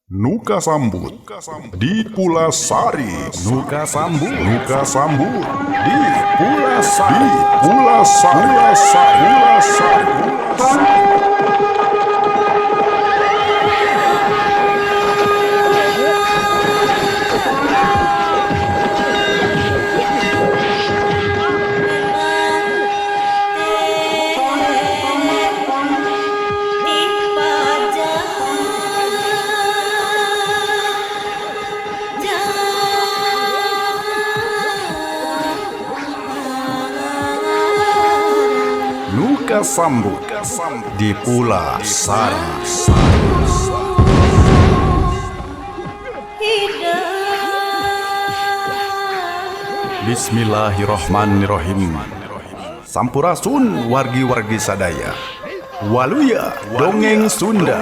Nu kasambut di Pulasari. Nu kasambut, nu kasambut di Pulasari, Pulasari, Pulasari, Pulasari. Nu kasambut di Pulasari. Bismillahirrohmanirrohim. Sampurasun wargi-wargi sadaya. Waluya dongeng Sunda.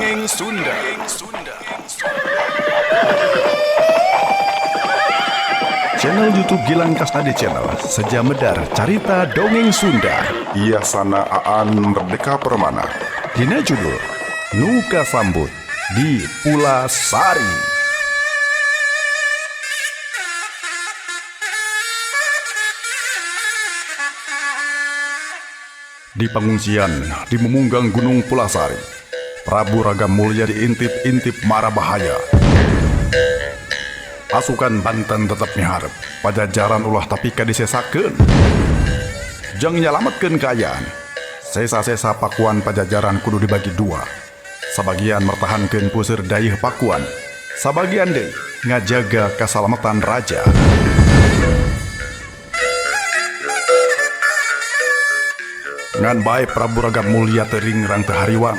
Channel YouTube Gilang Kasnadi Channel seja medar carita dongeng Sunda. Yasana Aan Merdeka Permana. Dina judul Nu Kasambut di Pulasari. Di pengungsian di memunggang Gunung Pulasari, Prabu Raga Mulya diintip-intip mara bahaya. Pasukan Banten tetap miharep, Pajajaran ulah tapi kadisesakeun. Jang nyalametkeun kaayaan. Sesa-sesa Pakuan Pajajaran kudu dibagi dua. Sabagian mertahankeun puseur dayeuh Pakuan, sabagian deui ngajaga kasalamatan raja. Ngan bae Prabu Raga Mulya teu ringrang teu hariwang.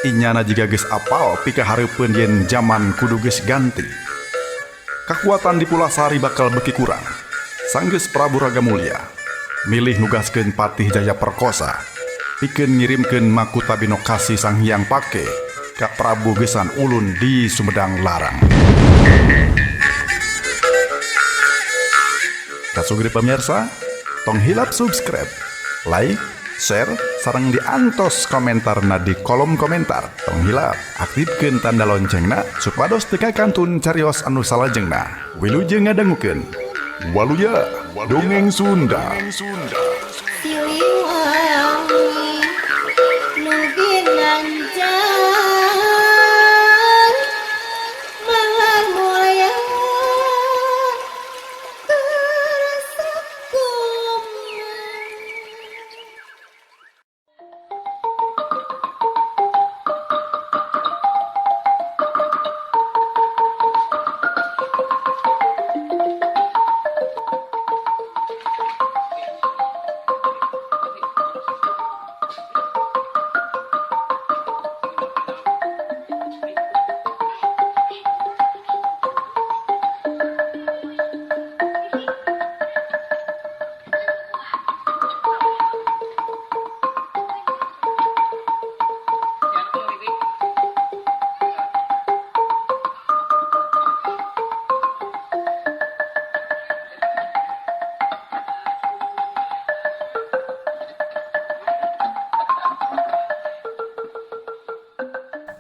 Inyana jiga geus apal pikahareupeun yen jaman kudu geus ganti. Kakuatan di Pulasari bakal beki kurang. Sanggeus Prabu Raga Mulya milih nugaskeun Patih Jaya Perkosa pikeun ngirimkeun Makuta Binokasi Sang Hyang Pake ka Prabu Gesan Ulun di Sumedang Larang. Kasugri pemirsa, tong hilap subscribe, like, share, sareng diantos komentarna di kolom komentar. Tong hilap aktifkeun tanda loncengna supados teu kakantun carios anu salajengna. Wilujeng ngadangukeun Waluya Dongeng Sunda. Siliwangi nu ginanjar malar mulya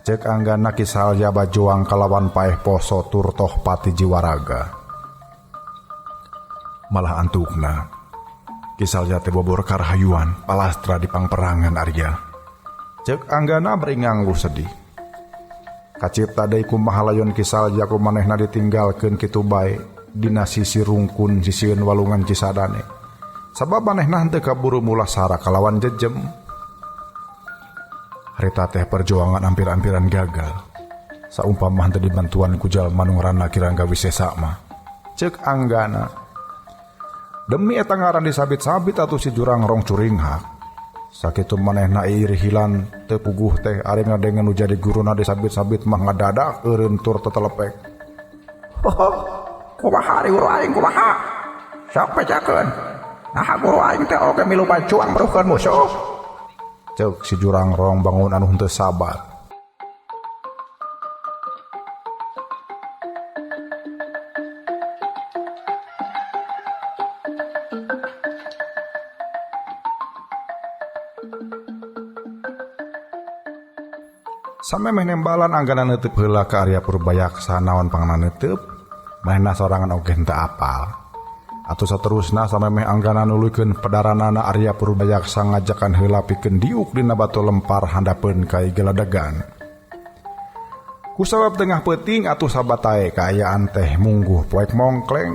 Cek Anggana Kisalya bajuang kalawan paeh poso turtoh pati jiwaraga. Malah antukna Kisalya teh bobor karahayuan palastra di pangperangan Arya. Cek Anggana beringang sedih. Kacipta deui kumaha layon Kisalya ku manehna ditinggalkeun kitu bae dina sisi rungkun sisieun walungan Cisadane. Sabab manehna henteu kaburu mulasara kalawan jejem. Harita teh perjuangan ampir-ampiran gagal. Saumpama henteu dibantuan ku jalma nu ngaranna Ki Rangga Wisesa mah. Ceuk Anggana. Demi eta ngaran disabit-sabit atuh si jurang rong curinghak. Sakitu manehna iir hilan teu puguh teh ari ngadengen nu jadi guruna disabit-sabit mah ngadadak eureun tur tetelepek. Kumaha ari guru aing kumaha? Sok bejakeun. Naha guru aing teh oge milu bajuang meruhkeun musuh. Ceuk si jurang rong bangun anu henteu sabar. Samemeh nembalan Anggana neuteub heula ka Arya Purbayaksa naon pangna neuteub, manehna sorangan oge henteu apal. Atuh saterusna samemeh Anggana nuluykeun pedaranana Arya Purbayaksa ngajakan heula pikeun diuk dina batu lempar handapeun kai geladegan. Kusabab tengah peuting atuh sabatae kaayaan teh mungguh poek mongkleng.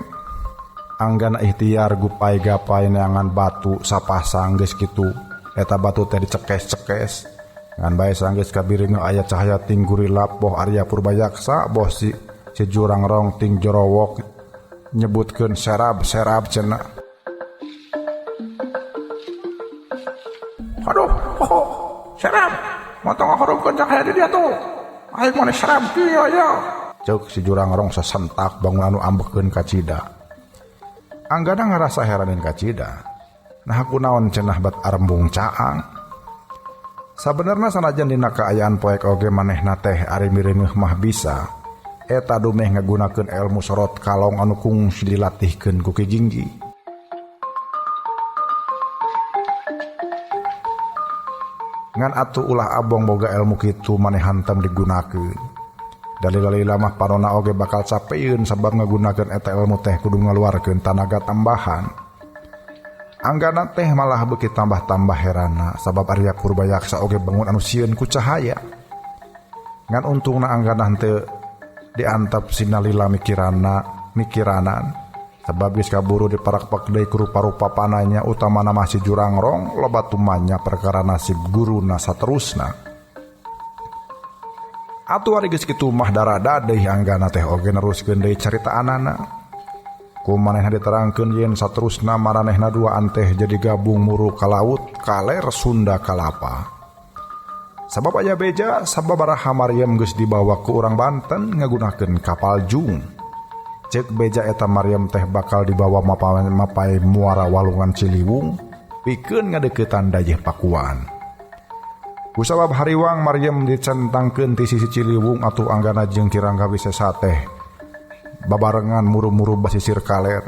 Anggana ikhtiar gupai gapai neangan batu sapasang geus kitu eta batu teh dicekes-cekes. Ngan bae sanggeus kabireungeun aya cahaya ting gurilap boh Arya Purbayaksa boh si Jurangrong ting jorowok nyebutkeun serab-serab cenah. Aduh, oh, serab. Montong ngahurungkeun cahaya di dia tuh. Aing mah serab kieu ya. Ceuk si Jurangrong sasentak bangun anu ambekeun kacida. Anggana ngarasa heranin kacida. Nah kunaon cenah bat arembung caang. Sabenerna sanajan dina kaayaan poek oge manehna teh ari mireungeuh mah bisa. Eta dumeh ngagunakeun elmu sorot kalong anu kungsi dilatihkeun ku Ki Jinggi. Ngan atuh ulah abong boga elmu kitu maneh hantem digunakeun. Dalila-lila mah panona oge bakal capeun sabab ngagunakeun eta elmu teh kudu ngaluarkeun tanaga tambahan. Anggana teh malah beuki tambah-tambah herana sabab Arya Purbayaksa oge bangun anu sieun ku cahaya. Ngan untungna Anggana henteu diantep sinalila mikiranan sabab geus kaburu diparakpak deui ku rupa-rupa pananya utamana mah si Jurangrong loba tumanya perkara nasib guruna saterusna. Atuh ari geus kitu mah darada deui Anggana teh oge neruskeun deui caritaanana. Ku manehna diterangkeun yen saterusna maranehna duaan teh jadi gabung muru ka laut kaler Sunda Kalapa. Sabab aya beja sababaraha Maryam geus dibawa ku urang Banten ngagunakeun kapal jung. Ceuk beja eta Maryam teh bakal dibawa mapai muara walungan Ciliwung pikeun ngadeuketan dayeuh Pakuan. Kusabab hariwang Maryam dicentangkeun ti sisi Ciliwung atuh Anggana jeung Ki Rangga Wisesa teh babarengan muru-muru basisir kaler.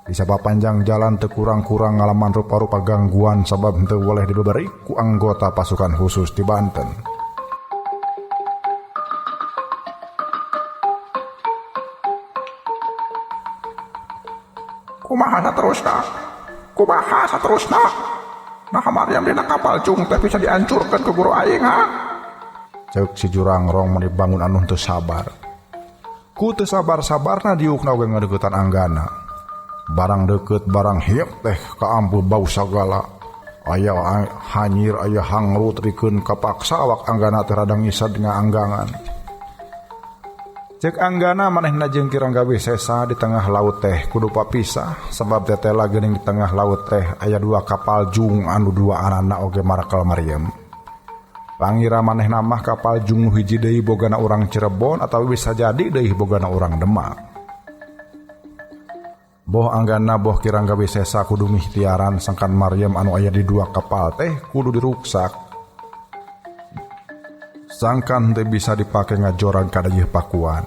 Di sapanjang jalan teu kurang-kurang ngalaman rupa-rupa gangguan sabab henteu boleh dibeberi ku anggota pasukan khusus di Banten. Kumaha saterusna? Kumaha saterusna? Nah Maryam dina kapal jung teh bisa dihancurkeun ku guru aing ha? Ceuk si Jurangrong meni bangun anu teu sabar. Ku teu sabar-sabarna diukna oge ngadeuketan Anggana. Barang deukeut barang hiep teh kaampuh bau sagala. Aya hanyir aya hangrut rikeun kapaksa awak Anggana teh rada ngisad ngaanggangan. Ceuk Anggana manehna jeung Ki Rangga Wisesa di tengah laut teh kudu papisah sabab tetela geuning di tengah laut teh aya dua kapal jung anu dua anana oge marakel Maryam. Pangira manehna mah kapal jung nu hiji deui bogana urang Cirebon atawa bisa jadi deui bogana urang Demak. Boh Anggana boh Ki Rangga Wisesa kudu ngihtiaran sangkan Maryam anu aya di dua kapal teh kudu diruksak. Sangkan teh bisa dipake ngajorang ka dayeuh Pakuan.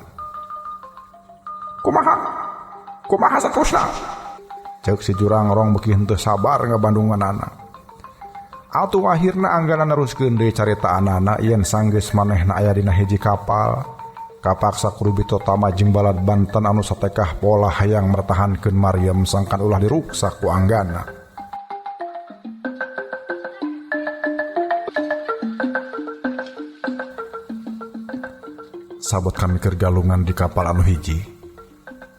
Kumaha? Kumaha saterusna? Ceuk si Jurangrong beuki henteu sabar ngabandunganana. Atuh akhirna Anggana neruskeun deui caritaanana yen sanggeus manehna aya dina hiji kapal. Kapaksa kudu bitotama jeung balad Banten anu satekah pola hayang mertahankeun Maryam sangkan ulah diruksak ku Anggana. Sabot kami keur galungan di kapal anu hiji.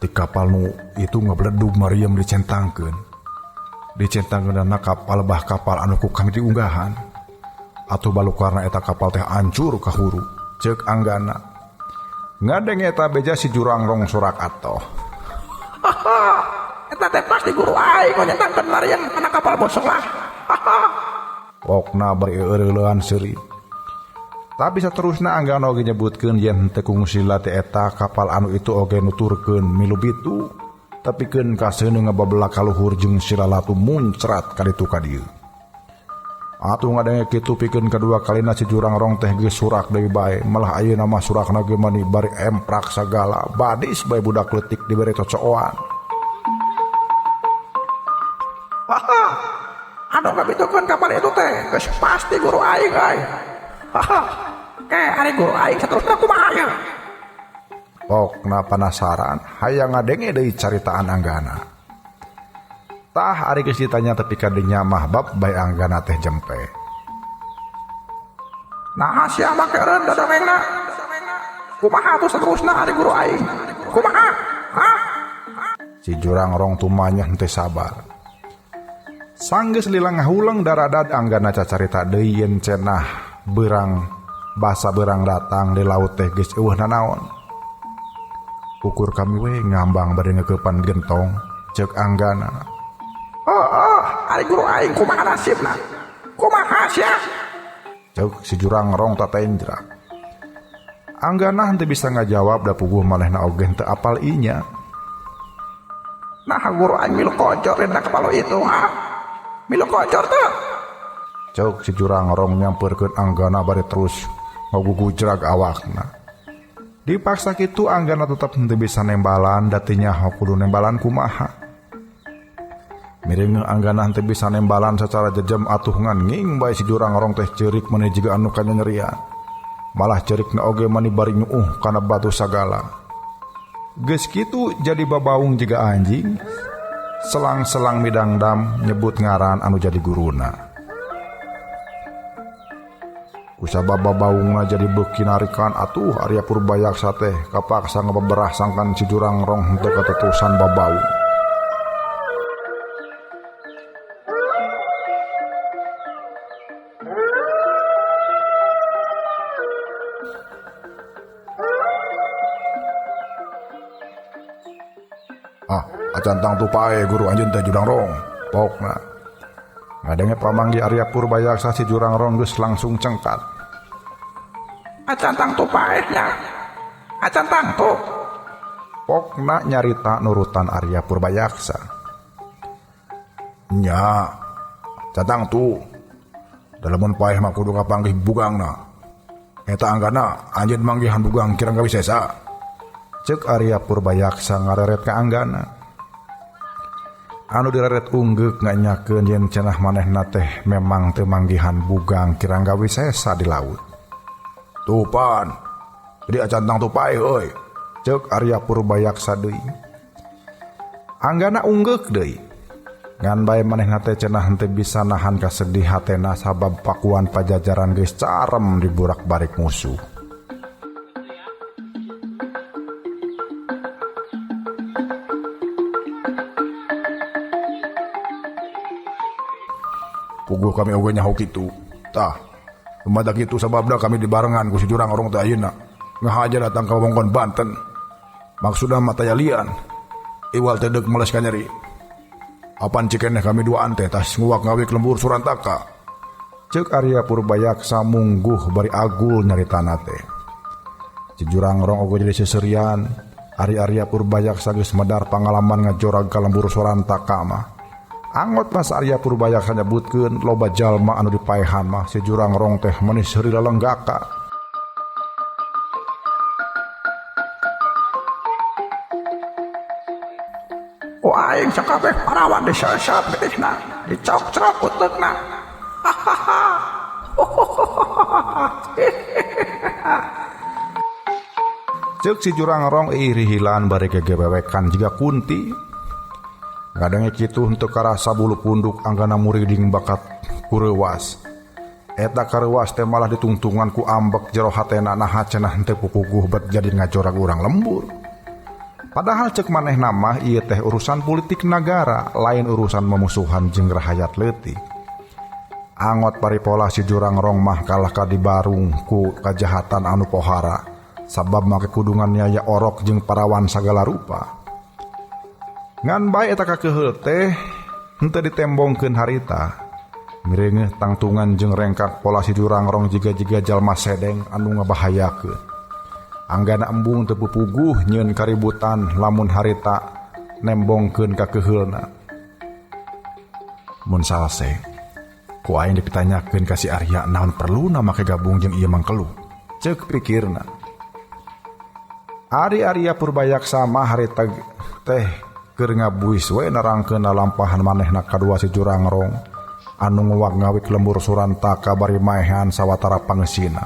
Di kapal nu itu ngabledug Maryam dicentangkeun. Dicentangkeunana kapal bah kapal anu ku kami diunggahan. Atuh balukarna eta kapal teh hancur kahuru. Ceuk Anggana. Ngadeng eta beja si Jurangrong sorak atoh. Eta teh pasti guru aing nyentangkeun Maryam kana kapal bosok lah. Pokna bari eureuleuan seuri. Tapi saterusna Anggana oge nyebutkeun yen teu kungsi teh eta kapal anu itu oge nuturkeun milu bitu. Tapi keun kaseuneu ngababelak kaluhur jeung silalatu muncrat ka ditu ka dieu. Atuh ngadenge kitu pikeun kadua kalina si Jurangrong teh geus surak deui bae, malah ayeuna mah surakna ge mani bari emprak sagala, badis bae budak leutik dibere cocooan. Haha. Anu ngabitukeun kapal itu teh geus pasti guru aing euy. Haha. Ke ari guru aing saterusna kumaha ye? Pokna panasaran hayang ngadenge deui caritaan Anggana. Tah ari geus ditanya tepi ka dinya mah bab bae Anggana teh jempe. Naha sia make eureun dodongengna? Kumaha atuh saterusna ari guru aing? Kumaha? Hah? Si Jurangrong tumanya henteu sabar. Sanggeus lila ngahuleng daradad Anggana cacarita deui yen cenah beurang basa beurang datang di laut teh geus eueuh nanaon. Ukur kami we ngambang bari ngeukepan gentong ceuk Anggana. Oh, ari guru aing kumaha nasibna? Kumaha sia? Ceuk si Jurangrong tatenjra. Anggana henteu bisa ngajawab da puguh manehna oge henteu apal inya. Nah guru aing milu kocor dina kepala itu, ha? Milu kocor teh. Ceuk si Jurangrong nyampeurkeun Anggana bari terus ngagugujrag awakna. Dipaksa kitu Anggana tetep henteu bisa nembalan da teu nyaho kudu nembalan kumaha. Miring Anggana henteu bisa nembalan sacara jejem atuh ngan nging bae si Jurangrong teh ceurik mani jiga anu kanyanyerian. Malah ceurikna oge mani bari nyuuh kana batu sagala. Geus kitu jadi babaung jiga anjing. Selang-selang midangdam nyebut ngaran anu jadi guruna. Kusabab babaungna jadi beuki narikan atuh Arya Purbayaksa teh kapaksa ngabeberah sangkan si Jurangrong henteu katetusan babaung. Ah, acan tangtu pae guru anjeun teh Jurangrong. Pokna. Ngadenge pamanggi Arya Purbayaksa si Jurangrong geus langsung cengkat. Acan tangtu pae nya. Acan tangtu. Pokna nyarita nurutan Arya Purbayaksa. Nya, acan tangtu. Dalamun paeh mah kudu kapanggih bugangna. Eta Anggana anjeun manggihan bugang kirang gawisesa. Ceuk Arya Purbayaksa ngareret ka Anggana. Anu direret unggeuk nganyakeun yen cenah manehna teh memang teu manggihan bugang kirang gawisesa di laut. Tupan. Jadi acan tangtu paeh euy. Ceuk Arya Purbayaksa deui. Anggana unggeuk deui. Ngan bae manehna teh cenah henteu bisa nahan kasedih hatena sabab pakuan pajajaran geus carem diburak-barik musuh. Puguh kami oge nyaho kitu. Tah, lumadak kitu sababna kami dibarengan ku si Jurangrong teh ayeuna. Ngahaja datang ka wewengkon Banten. Maksudna mah taya lian. Iwal teh deuk meles ka nyeri. Apan cikeneh kami duaan teh tas nguak ngawik lembur Surantaka. Ceuk Arya Purbayaksa mungguh bari agul nyaritana teh. Si Jurangrong oge jadi seserian. Ari Arya Purbayaksa geus medar pangalaman ngajorag ka lembur Surantaka mah. Angot mas Arya Purbayaksa nyebutkeun loba jalma anu dipaehan mah si Jurangrong teh meni seuri lelenggaka. Ku aing sakabeh parawan disesep getihna, dicokcrok uteukna. Hahaha. Ceuk si Jurangrong irihilan bari gegewewekan jiga kunti. Ngadenge kitu henteu karasa bulu punduk Anggana muriding bakat kureuwas. Eta kareuwas teh malah ditungtungan ku ambek jero hatena naha cenah henteu pupuguh bet jadi ngajorag urang lembur. Padahal ceuk manehna mah ieu teh urusan politik nagara, lain urusan memusuhan jeung rahayat leutik. Angot paripola si Jurangrong mah kalah ka dibarung ku kajahatan anu pohara, sabab make kudungan nyaya orok jeung parawan sagala rupa. Ngan bae eta kakeheul teh henteu ditembongkeun harita. Mireungeuh tangtungan jeung rengkak pola si Jurangrong jiga-jiga jalma sedeng anu ngabahayakeun. Anggana embung teu pupuguh nyieun kaributan lamun harita nembongkeun kakeheulna. Mun salse ku aing dipitanyakeun ka si Arya naon perluna make gabung jeung ieu mangkelu. Ceuk pikirna. Ari Arya Purbayaksa mah harita teh keur ngabuis we nerangkeun lalampahan manehna kadua si Jurangrong anu nguwak ngawik lembur Surantaka bari maehan sawatara pangeusina.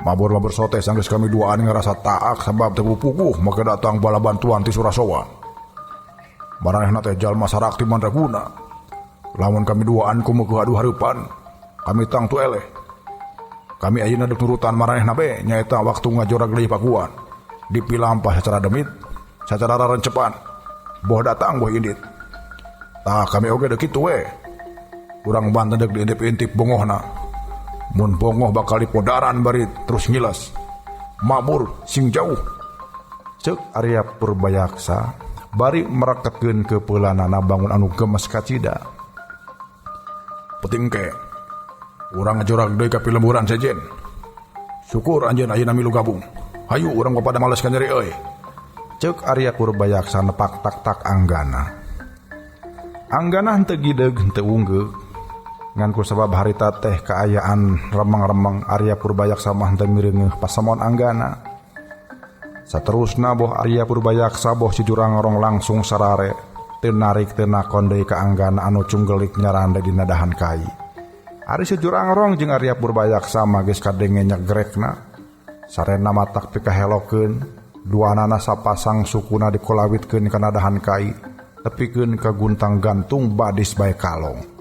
Mabur-mabur sote sanggeus kami duaan ngarasa taak sabab teu puguh make datang bala bantuan ti Surasowan. Maranehna teh jalma sarakti mandraguna. Lamun kami duaan kumeukeuh adu hareupan, kami tangtu eleh. Kami ayeuna deuk nurutan maranehna be nyaeta waktu ngajorag deui Pakuan. Dipilampah secara demit, secara rarencepan. Boh datang boh indit. Tah kami oge deuk kitu we. Urang Banten deuk diintip-intip bongohna. Mun bongoh bakal dipodaran bari terus ngilas. Mabur sing jauh. Ceuk Arya Purbayaksa bari mereketkeun kepeulanana bangun anu gemes kacida. Penting ke urang ngajorag deui ka pilemburan sejen. Syukur anjeun ayeuna milu gabung. Hayu urang pada males ka nyeri euy. Ceuk Arya Purbayaksa nepak tak-tak Anggana. Anggana henteu gideug henteu unggeug. Ngan ku sabab harita teh kaayaan remeng-remeng Arya Purbayaksa mah henteu mireungeuh pasemon Anggana. Saterusna boh Arya Purbayaksa boh si Jurangrong langsung sarare teu narik teu nakon deui ka Anggana anu cunggelik nyarande dina dahan kai. Ari si Jurangrong jeung Arya Purbayaksa mah geus kadenge nyegrekna. Sarena matak pikahelokeun, duanana sapasang sukuna dikolawitkeun kana dahan kai, tepikeun ka guntang gantung badis bae kalong.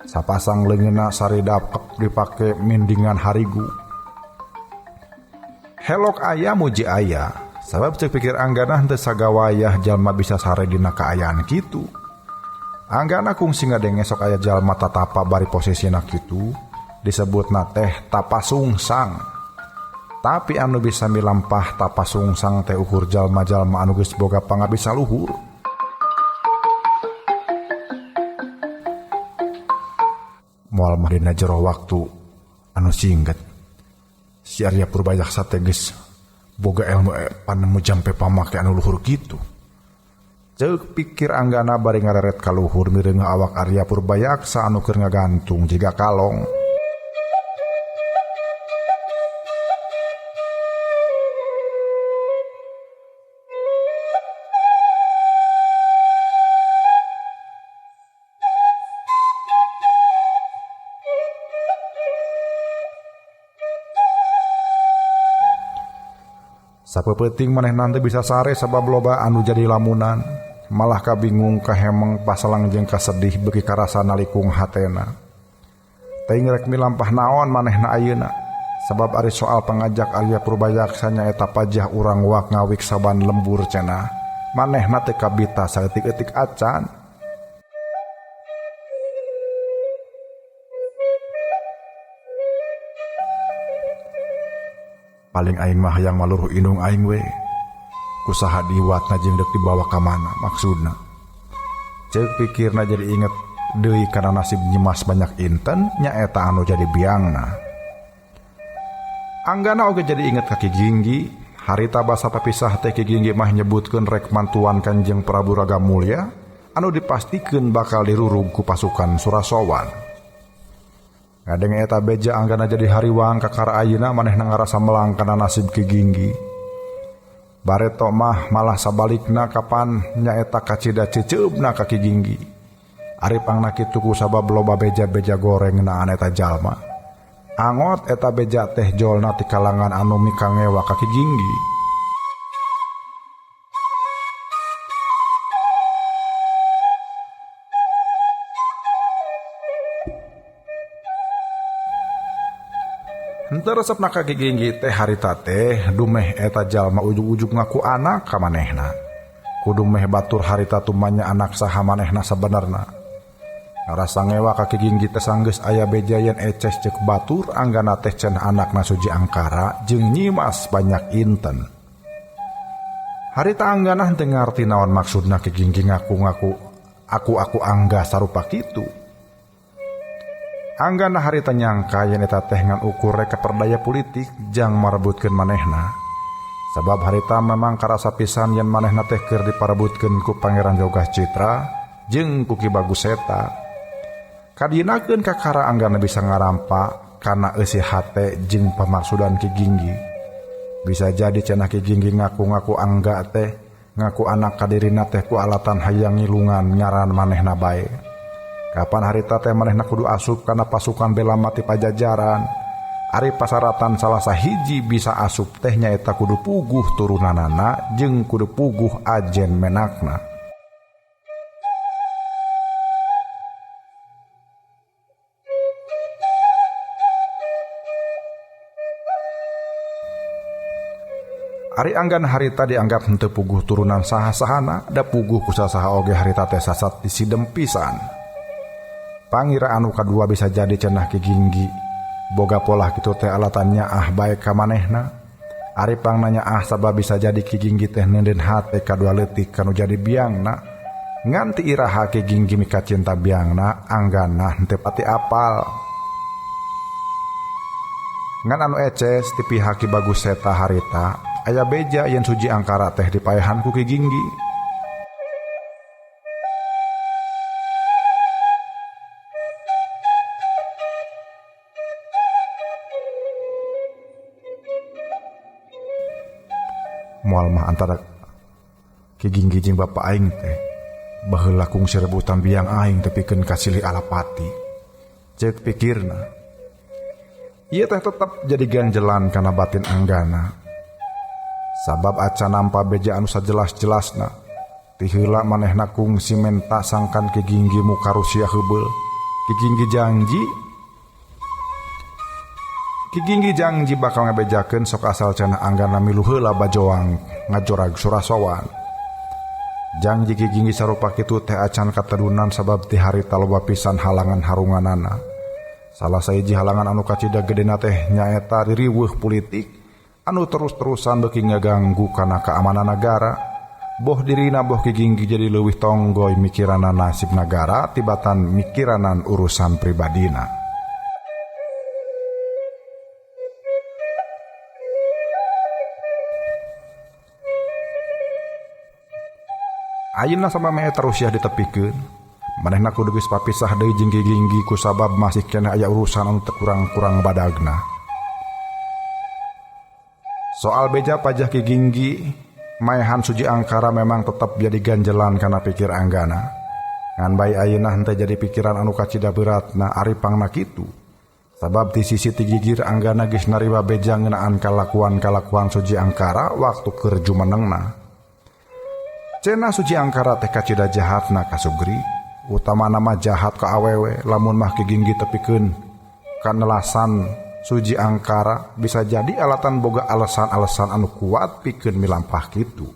Sapasang leungeunna saridap dipake mindingan harigu. Helok aya muji aya, sabab ceuk pikir Anggana henteu sagawayah jalma bisa sare dina kaayaan kitu. Anggana kungsi ngadenge sok aya jalma tatapa bari posisina kitu, disebutna teh tapasungsang. Tapi anu bisa milampah tapasungsang teh ukur jalma-jalma anu geus boga pangabisa luhur. Moal mah dina jero waktu anu singget si Arya Purbayaksa teh geus boga ilmu panemu jampe pamake anu luhur kitu. Ceuk pikir Anggana bari ngareret ka luhur mireungeuh awak Arya Purbayaksa anu keur ngagantung jiga kalong. Sapeupeting manehna teh bisa sare sabab loba anu jadi lamunan, malah kabingung kahemeng pasalang jeung kasedih beuki karasa nalikung hatena. Teuing rek milampah naon manehna ayeuna, sabab ari soal pangajak Arya Purbayaksa nyaeta pajah urang wak ngawik saban lembur cenah, manehna teu kabita saeutik-eutik acan. Paling aing mah hayang maluruh indung aing we. Kusaha diwatna jeung deuk dibawa ka mana maksudna. Ceuk pikirna jadi inget deui kana nasib Nyimas Banyak Inten nyaeta anu jadi biangna. Anggana oge jadi inget ka Ki Ginggi, harita basa papisah teh Ki Ginggi mah nyebutkeun rek mantuan Kanjeng Prabu Raga Mulya anu dipastikeun bakal dirurug ku pasukan Surasowan. Ngadenge eta beja Anggana jadi hariwang kakara ayeuna manehna ngarasa melang kana nasib Ki Ginggi. Bareto mah malah sabalikna kapan nyaeta kacida ceceubna ka Ki Ginggi. Ari pangna kitu ku sabab loba beja-beja goreng naan eta jalma. Angot eta beja teh jolna ti kalangan anu mikangewa ka Ki Ginggi. Henteu resepna ka Ki Ginggi teh harita teh dumeh eta jalma ujug-ujug ngaku anak ka manehna. Kudu meh batur harita tumanya anak saha manehna sabenerna. Ngarasa ngewa ka Ki Ginggi teh sanggeus aya beja yen eces ceuk batur Anggana teh cenah anakna Suji Angkara jeung Nyimas Banyak Inten. Harita Anggana henteu ngarti naon maksudna Ki Ginggi ngaku-ngaku aku-aku angga sarupa kitu. Anggana harita nyangka yen eta teh ngan ukur rek kaperdaya politik jang marebutkeun manehna. Sabab harita memang karasa pisan yen manehna teh keur diparebutkeun ku Pangeran Jogah Citra jeung ku Ki Bagus Seta. Kadienakeun kakara Anggana bisa ngarampa kana eusi hate jeung pamaksudan Ki Ginggi. Bisa jadi cenah Ki Ginggi ngaku-ngaku angga teh ngaku anak kadirina teh ku alatan hayang ngilungan ngaran manehna bae. Kapan harita teh manehna kudu asup kana pasukan bela mati Pajajaran. Ari pasaratan salah sahiji bisa asup teh nyaeta kudu puguh turunanana jeung kudu puguh ajen menakna. Ari anggan harita dianggap henteu puguh turunan saha-sahana, da puguh ku saha oge harita teh sasat disidem pisan. Pangira anu kadua bisa jadi cenah Ki Ginggi. Boga polah kitu teh alatannya ah bae ka manehna. Ari pangnanya ah sabab bisa jadi Ki Ginggi teh neundeun hate kadua leutik kanu jadi biangna. Nganti iraha Ki Ginggi mika cinta biangna, anggana henteu pati apal. Ngan anu eces ti pihak Ki Bagus Seta harita, aya beja yen Suji Angkara teh dipaehan ku Ki Ginggi. Moal mah antara Ki Ginggi jeung bapa aing teh baheula kungsi rebutan biang aing tepikeun ka silih Alapati. Cek pikirna. Ieu teh tetep jadi ganjelan kana batin Anggana. Sabab acan nampa beja anu sajelas-jelasna. Ti heula manehna kungsi menta sangkan Ki Ginggi muka Rusia heubeul. Ki Ginggi janji bakal ngabejakeun sok asal cenah Anggana milu heula bajoang ngajorag Surasowan. Janji Ki Ginggi sarupa kitu teh acan katedunan sabab ti harita loba pisan halangan harunganana. Salah sahiji halangan anu kacida gedena teh nyaeta riweuh politik anu terus-terusan beuki ngaganggu kana keamanan nagara. Boh dirina boh Ki Ginggi jadi leuwih tonggoy mikiranan nasib nagara tibatan mikiranan urusan pribadina. Ayeuna samemeh eta Rusia ditepikeun, manehna kudu geus papisah deui jeung Ki Ginggi kusabab masih keneh aya urusan anu teu kurang-kurang badagna. Soal beja pajah Ki Ginggi, maehan Suji Angkara memang tetep jadi ganjelan kana pikir Anggana. Ngan bae ayeuna henteu jadi pikiran anu kacida beratna ari pangna kitu. Sabab ti sisi ti gigir Anggana geus narima beja ngeunaan kalakuan-kalakuan Suji Angkara waktu keur jumenengna. Cenah Suji Angkara teh kacida jahatna ka Sugri, utamana mah jahat ka awewe lamun mah Ki Ginggi tepikeun kanelasan Suji Angkara bisa jadi alatan boga alasan-alasan anu kuat pikeun milampah kitu.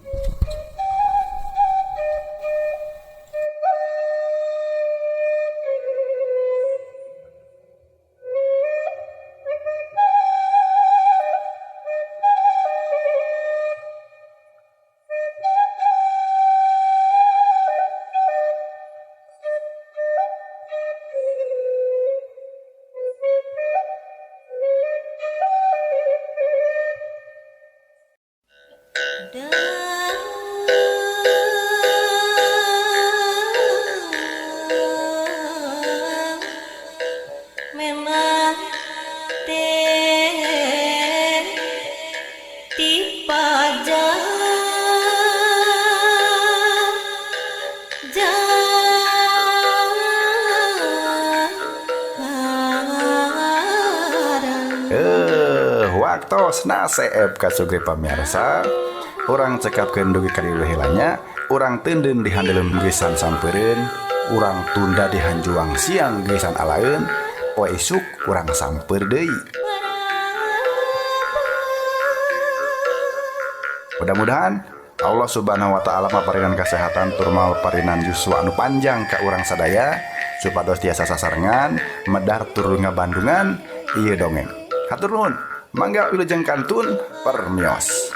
Waktosna seep ka Sugri pamirsa. Urang cekapkeun dugi ka dieu heula, urang teunden di handeleum geusan sampereun, urang tunda di hanjuang siang geusan alaeun, poe isuk urang samper deui. Mudah-mudahan Allah Subhanahu wa taala maparinan kesehatan tur maparinan yuswa anu panjang ka urang sadaya supados tiasa sasarengan medar tur ngabandungan ieu dongeng. Hatur nuhun. Mangga wilujeng kantun permios.